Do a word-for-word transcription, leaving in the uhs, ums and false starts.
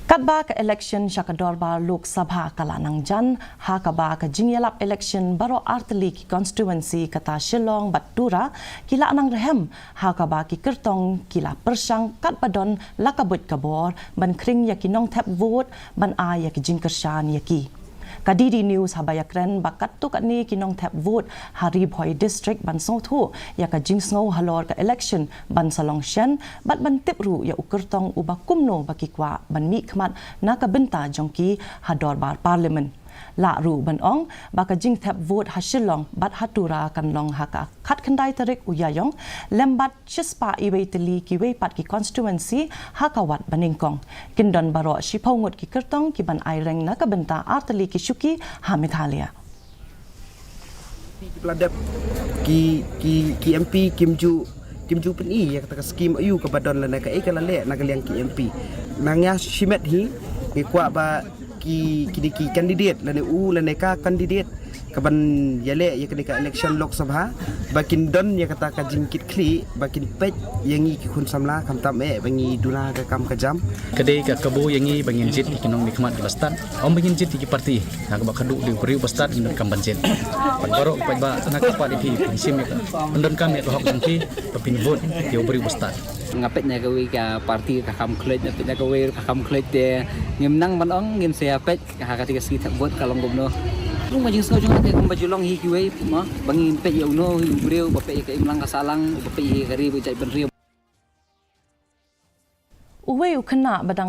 Katba ka election sha ka dorbar Lok Sabha ka la nang jan, ha kaba ka jingïalap election baroh artylli ki constituency kata Shillong bad Tura ki la nang rhem, ha kaba ki kyrtong ki la pyrshang katba don la ka buit ka bor ban khring ïa ki nongthep vote ban ai ïa ki jingkyrshan ïa ki. Ka D D News haba ïakren bad katto katne ki nongthep vote ha Ri Bhoi District ban sngewthuh ïa ka jingsngew halor ka election ban sa long shen bad ban tip ruh ïa u kyrtong uba kumno ba ki kwah ban mihkhmat na ka bynta jong ki ha dorbar Parliament. Lah ruh ban ong ba ka jingthep vote ha Shillong bad ha Tura kan long ha ka khatkhyndai tarik u Ïaïong, lem bad shispah iwei tylli kiwei pat ki constituency ha ka wat banyngkong. Kin don baroh shiphew ngut ki kyrtong ki ban aireng na ka bynta artylli ki shuki ha Meghalaya. Ki pla dep ki ki ki M P kim ju kim ju pyni ïa kata ka skim aïu kaba don lane kaei ka la leh na ka liang ki M P. Nang ïa shimet hi ngi kwah ba ki ki ki candidate lane u lane ka candidate kaban ïaleh ïa kane ka election Lok Sabha ba kin don ïa kata ka jingkitkhlieh ba kin peit ïa ngi ki khun samla khamtam eh ba ngi duna ka kam ka jam. Ka dei ka kabu ïa ngi ba ngin jied ïa ki nongmihkhmat kiba stad. Ym ba ngin jied ïa ki party. Na kaba khadduh dei u briew ba stad ngin donkam ban jied. Bad baroh paidbah na ka party phi phin shim ïa ka pyndonkam ïa ka hok jong phi ba phin vote ïa u briew ba stad. Nga peit na kawei ka party ka kham khluit, nga peit na kawei ka kham khluit te ngim nang ban ong ngin sa ïa peit. Ka ha kata ka sngi thep vote ka long kumno. Long ba jingsngew jong nga te kumba ju long hi kiwei mo ba ngin peit ïa uno hi u briew ba peit ïa ka imlang ka sahlang ba peit ïa ka ri ba jait bynriew. Uwei u khynnah ba dang